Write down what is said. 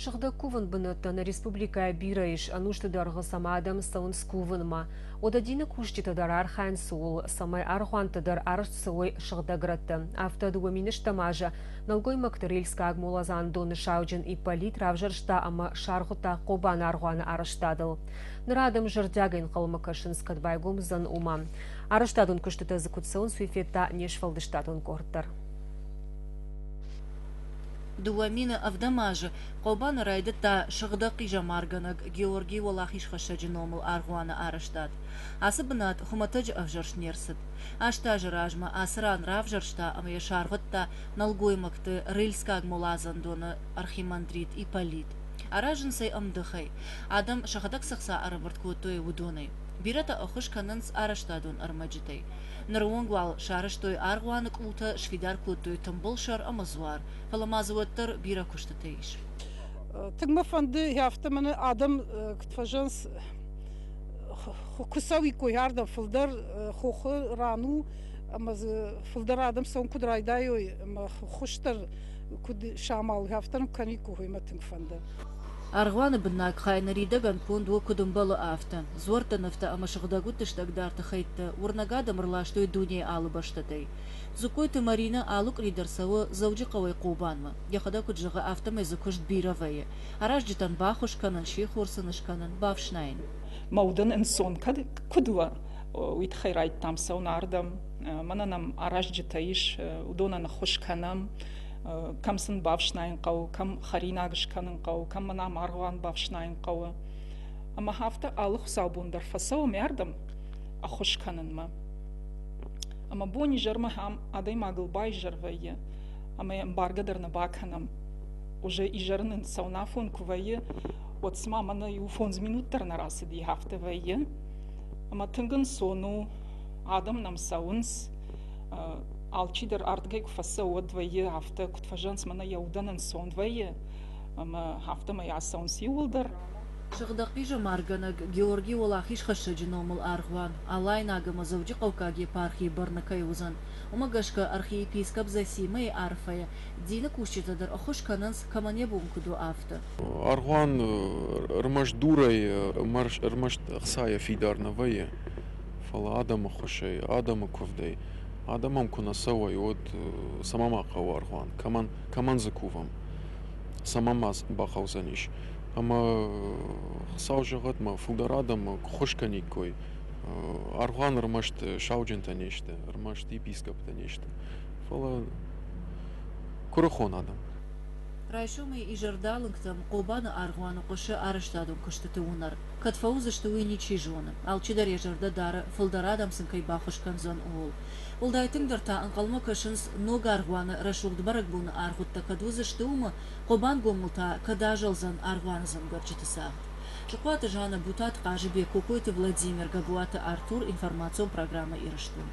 Сыгъдӕг кувӕн бынӕттӕ нӕ республикӕйы бирӕ ис, ӕнусты дӕргъы сӕм адӕм цӕуынц кувынмӕ. Уӕдӕ дины кусджытӕ дӕр архайынц ууыл, цӕмӕй аргъуантӕ дӕр арӕзт цӕуой сыгъдӕг рӕтты. Афтӕ 2010 азы нӕлгоймӕгты Рельскаг моладзандоны сауджын Ипполит равзӕрста ӕмӕ саргъуыдта Хъобаны аргъуаны арӕзтадыл. Ныр адӕм зӕрдиагӕй ӕнхъӕлмӕ кӕсынц, кӕд байгом уыдзӕн, уымӕ. Арӕзтадон куыстытӕ дзы куыд цӕуынц, уый федта не сфӕлдыстадон къорд дӕр. 2007 азы Хъобаны райдыдта сыгъдӕг хъизӕмаргӕнӕг Георгий Уӕлахизхӕссӕджы номыл аргъуаны арӕзтад. Ацы бынат хуымӕтӕджы ӕвзӕрст не рцыд. 8 азы размӕ ацы ран равзӕрста ӕмӕ йӕ саргъуыдта нӕлгоймӕгты Рыльскаг моладзандоны архимандрит Ипполит. Аразынц ӕй ӕмдыхӕй. Адӕм сӕхӕдӕг цы хца ӕрӕмбырд кодтой, уыдонӕй. Бирӕтӕ ӕххуыс кӕнынц арӕзтадон ӕрмӕджытӕй. Ныры онг уал сарӕзтой аргъуаны къултӕ, сфидар кодтой тымбыл сӕр ӕмӕ дзуар, фӕлӕ ма дзы уӕддӕр бирӕ куыстытӕ ис. Тынг мӕ фӕнды, афтӕ мӕнӕ адӕм куыд фӕзӕгъынц, куы цӕуиккой ардӕм фылдӕр хохы ран у ӕмӕ дзы фылдӕр адӕм цӕуын куыд райдайой ӕмӕ хуыздӕр куыд самал, афтӕ кӕниккой, мӕ тынг фӕнды. Аргъуаны быннаг хай ныридӕгӕн конд у куыд ӕмбӕлы, афтӕ. Дзуӕртты нывтӕ ӕмӕ сыгъдӕг удты стӕгдарты хӕйттӕ уырнӕг адӕм ӕрластой дунейы алы бӕстӕтӕй. Дзугкойты Маринӕ алы къуыри дӕр цӕуы Дзӕуджыхъӕуӕй Хъобанмӕ. Йӕхӕдӕг куыд зӕгъы, афтӕмӕй дзы куыст бирӕ вӕййы. Аразджытӕн баххуыс кӕнын, сихор сын скӕнын, бафснайын. Мӕ удӕн ӕнцон кӕд куыд уа, уый тыххӕй райдыдтам цӕуын ардӕм. Мӕнӕ нӕм аразджытӕ ис, уыдонӕн ӕххуыс кӕнӕм. Кӕм сын бафснайын хъӕуы, кӕм хӕринаг скӕнын хъӕуы, кӕм мӕнӕ аргъуан бафснайын хъӕуы. Ӕмӕ афтӕ алы хуыцаубон дӕр фӕцӕуӕм ардӕм ӕххуыс кӕнынмӕ. Ӕмӕ бон-изӕрмӕ ахӕм адӕймагыл баизӕр вӕййы, ӕмӕ йӕ ӕмбаргӕ дӕр нӕ бакӕнӕм. Уже изӕры нын цӕуынафон куы вӕййы, уӕд цыма мӕнӕ иу 5 минут дӕр нӕ рацыди, афтӕ вӕййы. Ӕмӕ тынг ӕнцон у, адӕм нӕм цӕуынц, алчидӕр ардыгӕй куы фӕцӕуы, уӕд вӕййы афтӕ, куыд фӕзӕгъынц, мӕнӕ йӕ удӕн ӕнцон вӕййы, ӕмӕ афтӕмӕй ацӕуынц иууылдӕр. Сыгъдӕг хъизӕмаргӕнӕг Георгий Уӕлахизхӕссӕджы номыл аргъуан Алайнаг ӕмӕ Дзӕуджыхъӕуккаг епархийы бӕрны кӕй уыдзӕн, уымӕ гӕсгӕ архиепископ Зосимӕйы арфӕйӕ дины кусджытӕ дӕр ӕххуыс кӕнынц, кӕмӕн йӕ бон куыд у, афтӕ. Аргъуан ӕрмӕст дурӕй, ӕрмӕст ӕхцайӕ фидар нӕ вӕййы, фӕлӕ адӕмы ххуысӕй, адӕмы куывдӕй. Адӕм ӕм куы нӕ цӕуой, уӕд цӕмӕ ма хъӕуы аргъуан, кӕмӕн, кӕмӕн дзы кувӕм, цӕмӕн ма бахъӕудзӕнис. Ӕмӕ Хуыцау зӕгъӕд, мӕ фылдӕр адӕм куы ххуыс кӕниккой. Аргъуан ӕрмӕст сауджынтӕ не сты, ӕрмӕст епископтӕ не сты, фӕлӕ куырыхон адӕм. Райсомӕй изӕрдалынгтӕм Хъобаны аргъуаны хъуысы арӕзтадон куыстыты уынӕр. Кӕд фӕуыдзысты, уый ничи зоны. Алчидӕр йӕ зӕрдӕ дары, фылдӕр адӕм сын кӕй баххуыс кӕндзӕн, ууыл. Уӕлдай тынгдӕр та ӕнхъӕлмӕ кӕсынц ног аргъуаны рӕсугъд бӕрӕгбоны аргъуыдтӕ кӕд уыдзысты, уымӕ, Хъобангомыл та кӕд азӕлдзӕн аргъуаны дзӕнгӕрджыты цагъд. Сыхъуаты Жанна, Бутаты Хъазыбег, Кокойты Владимир, Гӕбуаты Артур, информацион программӕ «Ирыстон».